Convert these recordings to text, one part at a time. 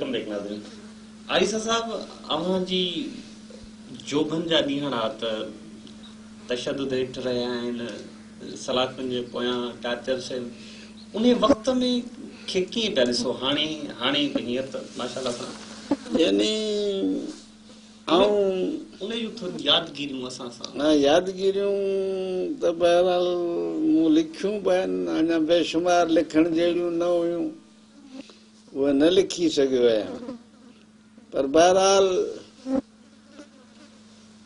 Welcome back ناظرين. آريسر صاحب اوهان جي جوڀن جا ڏينهڙا ته تشدد هيٺ رهيا آهن، سلاخن جي پويان ٽارچر سيل انهي وقت ۾ کي ڪيئن پيا ڏسو هاڻي هاڻي هينئر ته ماشاءالله سان. يعني آئون. انهي جون ٿوريون يادگيريون اسان سان. نه يادگيريون ته بهرحال مون لکيون به آهن اڃا بيشمار لکڻ جهڙيون نه هيون اهي نه لکي سگهيو آهيان پر بهرحال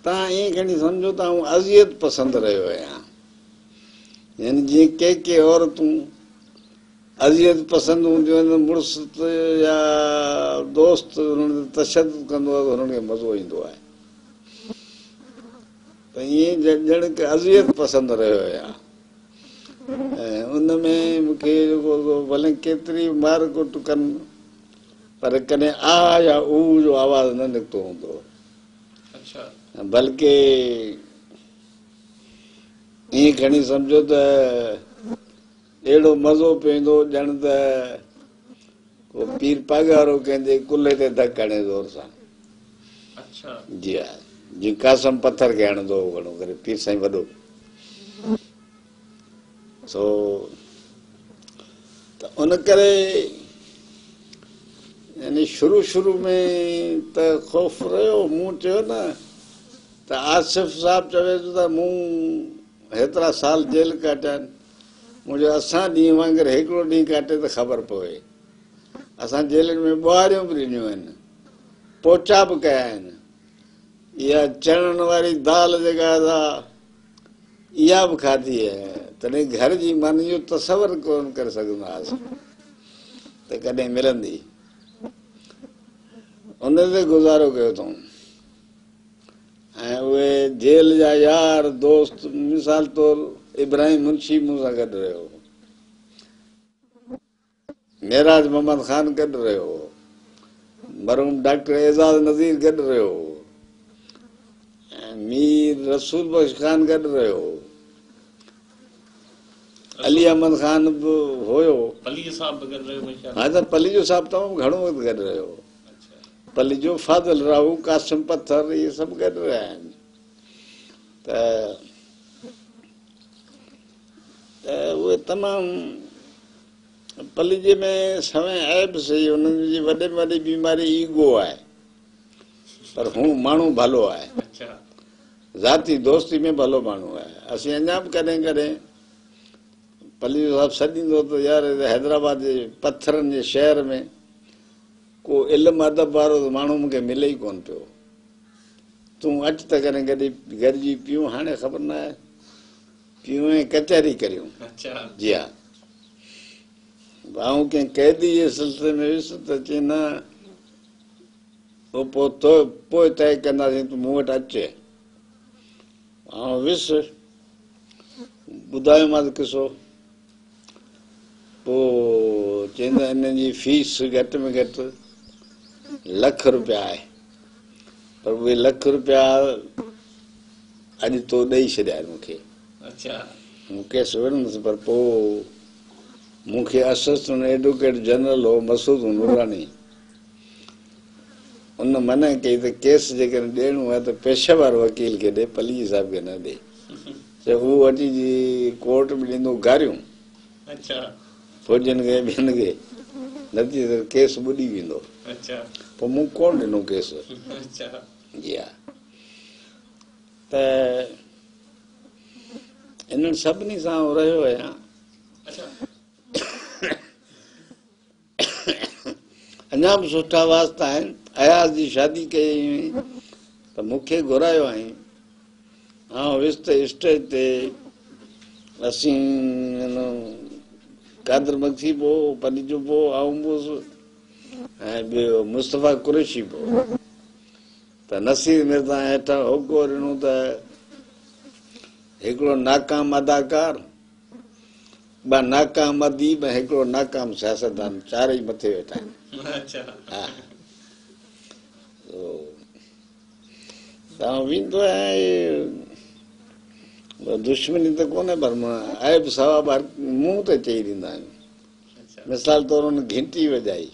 توهان ائين کڻي سمجهو ته آئون اذيت پسند رهيو آهيان يعني جيئن ڪي ڪي عورتون اذيت پسند هونديون آهن مڙس يا دوست انهن تي تشدد ڪندو آهي ته هنن کي مزو ايندو آهي ته ائين ڄڻ ڪه اذيت پسند رهيو آهيان ۽ ان ۾ مون کي جيڪو ڀلي ڪيتري مار ڪٽ ڪن پر ڪڏهن آ يا او جو آواز نه نڪتو هوندو. بلڪه ائين کڻي سمجهو ته اهڙو مزو پيو ايندو ڄڻ ته ڪو پير پاڳارو ڪنهن جي ڪلهي تي ڌڪ هڻي زور سان. جي ها جيئن قاسم پٿر کي هڻندو هو گهڻو ڪري پير سائين وڏو. سو ته ان ڪري يعني شروع شروع ۾ ته خوف رهيو مون چيو نه ته آصف صاحب چوي ٿو ته مون هيترا سال جيل ڪاٽيا آهن مون چيو اسان ڏينهن وانگر هڪڙو ڏينهن ڪاٽي ته خبر پوي اسان جيلن ۾ ٻهاريون به ڏنيون آهن پوچا به ڪيا آهن اها چڻن واري دال جيڪا سا اها به کاڌي آهي، تڏهن گهر جي ماني جو تصور ڪونه ڪري سگهندا هئاسين ته ڪڏهن ملندي. ان تي گذارو ڪيو اٿئون ۽ اهي جيل جا يار دوست مثال طور ابراهيم منشي مون سان گڏ رهيو هو. معراج محمد خان گڏ رهيو هو. مرحوم ڊاڪٽر اعزاز نذير گڏ رهيو هو ۽ مير رسول بخش خان گڏ رهيو هو. علي احمد خان به هيو. پليجو صاحب به گڏ رهيو منهنجي خيال ۾. ها ته پليجو صاحب تمام گهڻو وقت گڏ رهيو هو. پليجو، فاضل راهو، قاسم پٿر اهي سڀ گڏ رهيا آهن ته ته اهي تمام پليجي ۾ سوين عيب سهي انهن جي وڏي ۾ وڏي بيماري ايگو آهي پر هو ماڻهو ڀلو آهي ذاتي دوستي ۾ ڀلو ماڻهو آهي اسين اڃا به ڪڏهن ڪڏهن پليجو صاحب سڏيندو ته يار حيدرآباد جي پٿرن جي شهر ۾ ڪو علم ادب وارو ته ماڻهو مون کي ملي ئي ڪونه پيو تون اچ ته ڪڏهن گڏجي پيئون هاڻي خبر نه آهي پيئون ۽ ڪچهري ڪريون. جي ها. آئون ڪنهن قيدي جي سلسلي ۾ ويس ته چيائين نه اهو پوء تو پوء طئي ڪنداسين تون مون وٽ اچ. آئون ويس ٻڌايومانس قصو. پوء چيائين ته ان جي فيس گهٽ ۾ گهٽ لک روپيا آهي پر اهي لک روپيا اڄ تو ڏئي ڇڏيا آهن مون کي. مون ڪيس وڙهندس پر پوء مون کي اسسٽنٽ ايڊوڪيٽ جنرل هو مسعود نوراني ان منع ڪئي ته ڪيس جيڪڏهن ڏيڻو آهي ته پيشه ور وڪيل کي ڏي پليجي صاحب کي نه ڏي. چي هو اچي جي ڪورٽ ۾ ڏيندو گاريون فوجين کي ٻين کي نتيجي طور ڪيس ٻڏي ويندو. پوء مون ڪونه ڏنو ڪيس. جي ها ته انهن سڀني سان آئون رهيو آهيان. اڃا به سٺا واسطا آهن. اياز جي شادي ڪئي هئائين ته مون کي گهرايو هئائين. آئون ويس ته اسٽيج تي اسين قادر مگسي به هو، پليجو به هو، آئون به هوس ۽ ٻيو مصطفيٰ قريشي به هو. ته نصير مرزا هيٺان هوڪو ڏنو ته هڪڙو ناڪام اداڪار، ٻه ناڪام اديب ۽ هڪڙو ناڪام سياستدان چارئي مٿي ويٺا آهن. ها ته آئون ويندو آهيان دشمني ته ڪونهي پر عيب ثواب منهن تي چئي ڏيندا آهيون. مثال طور هن گهنٽي وڄائي.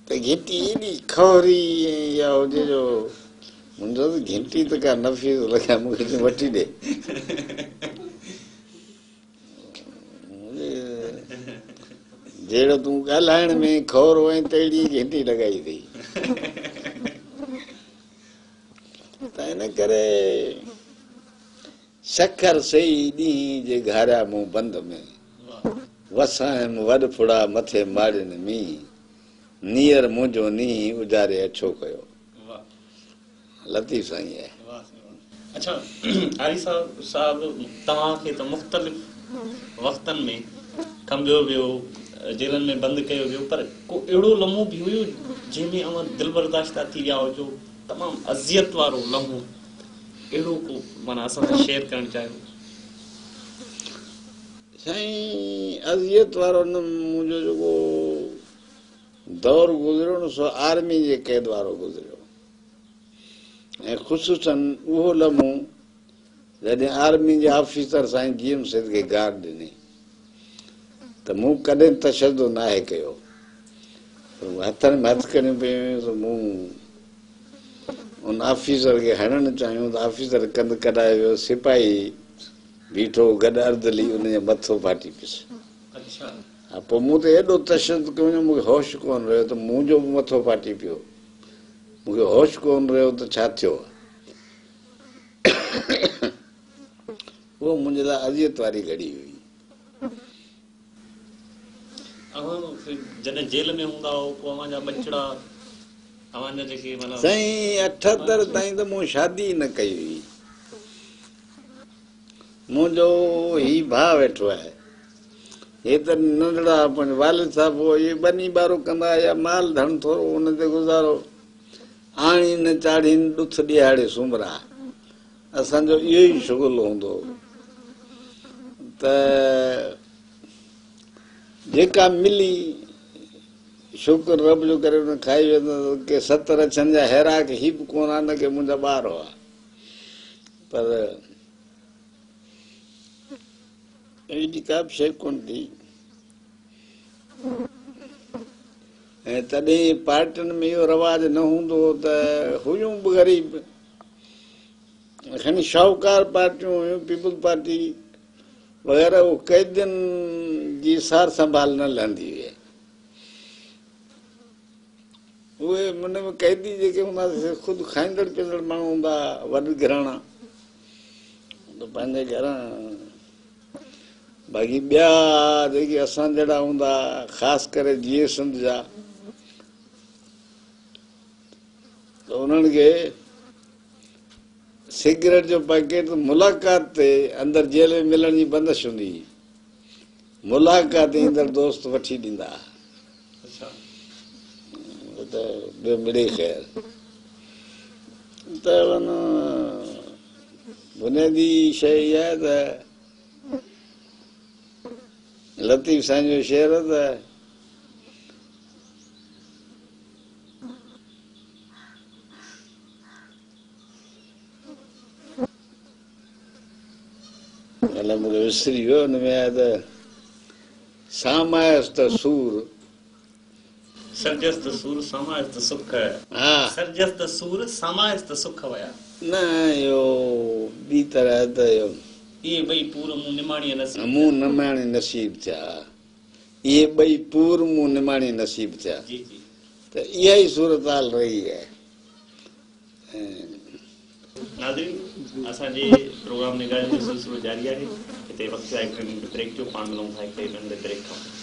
ته گهنٽي ايڏي کهري ۽ اها هجي جو مون چيو ته گهنٽي ته ڪا نفيس لڳي مون کي چيو وٺي ڏي. جهڙو تون ڳالهائڻ ۾ کهرو آهين تهڙي گهنٽي لڳائي اٿئي. ته ان ڪري سکر سي ئي ڏينهن جي گهاريا مون بند ۾، وسايم وڏ ڦڙا مٿي ماڙين مينهن، نيئر منهنجو نينهن اجاري اڇو ڪيو. لطيف سائين آهي. اڇا آريسر صاحب توهان کي ته مختلف وقتن ۾ کنڀيو ويو، جيلن ۾ بند ڪيو ويو پر ڪو اهڙو لمحو به هيو جنهن ۾ اوهان دل برداشته ٿي ويا هجو، تمام اذيت وارو لمحو اهڙو ڪو معنيٰ اسان سان شيئر ڪرڻ چاهيو. سائين اذيت وارو نه منهنجو جيڪو دور گذريو نه سو آرمي جي قيد وارو گذريو ۽ خصوصن اهو لمحو جڏهن آرمي جي آفيسر سائين جي ايم سيد کي گار ڏني ته مون ڪڏهن تشدد ناهي ڪيو پر هٿن ۾ هٿڪڙيون پيون هيون سو مون ان آفيسر کي هڻڻ چاهيو ته آفيسر ڪنڌ ڪڍائي ويو سپاهي بيٺو گڏ اردلي ان جو مٿو ڦاٽي پيس. ها پوء مون تي ايڏو تشدد ڪيو جو مون کي هوش ڪونه رهيو ته منهنجو به مٿو ڦاٽي پيو. مون کي هوش ڪونه رهيو ته ڇا ٿيو. اهو منهنجي لاء اذيت واري گهڙي هئي. اوهان جڏهن جيل ۾ هوندا هئو پوء اوهان جا ٻچڙا اوهان جا جيڪي معنيٰ. سائين 78 تائين ته مون شادي ئي نه ڪئي هئي. منهنجو هي ڀاء ويٺو آهي. هي ته ننڍڙا پنهنجو والد صاحب هو اهي ٻني ٻارو ڪندا يا مال ڌڻ ٿورو ان تي گذارو آڻين چاڙهين ڏٿ ڏيهاڙي سومرا اسان جو اهو ئي شغل هوندو هو ته جيڪا ملي شڪر رب جو ڪري ان کائي ويندا ڪي ستر اڇن جا هيراڪ هي به ڪونه آ نه ڪي منهنجا ٻار هئا پر اهڙي ڪا به شيء ڪونه ٿي ۽ تڏهن پارٽين ۾ اهو رواج نه هوندو هو ته هيون به غريب کڻي شاهوڪار پارٽيون هيون پيپلز پارٽي وغيره اهو قيدين جي سار سنڀال نه لهندي هئي اهي ان ۾ قيدي جيڪي هوندا سي خود کائيندڙ پيئندڙ ماڻهو هوندا وڏ گهراڻا ته پنهنجي گهران باقي ٻيا جيڪي اسان جهڙا هوندا خاص ڪري جيئي سنڌ جا ته انهن کي سگريٽ جو پيڪيٽ ملاقات تي اندر جيل ۾ ملڻ جي بندش هوندي هئي ملاقات تي ايندڙ دوست وٺي ڏيندا اڇا ته ٻيو مڙئي خير ته ان بنيادي شيء اها آهي ته لطيف سائين جو شعر ته الائي مون کي وسري ويو ان ۾ آهي ته سامايس ته سور. سرجيس ته سور سامايس ته سک. ها. سرجيس ته سور سامايس ته سک ويا. نه اهو ٻي طرح ته اهو. اهي ٻئي پور مون نماڻيء نصيب ٿيا. مون نماڻي نصيب ٿيا. اهي ٻئي پور مون نماڻي نصيب ٿيا. جي جي. ته اها ئي صورتحال رهي آهي. ناظرين اسان جي پروگرام نگاهن جو سلسلو جاري آهي هتي وقت آهي هڪ ننڍي بريڪ جو پاڻ ملون ٿا هڪ ننڍي بريڪ کان پوء.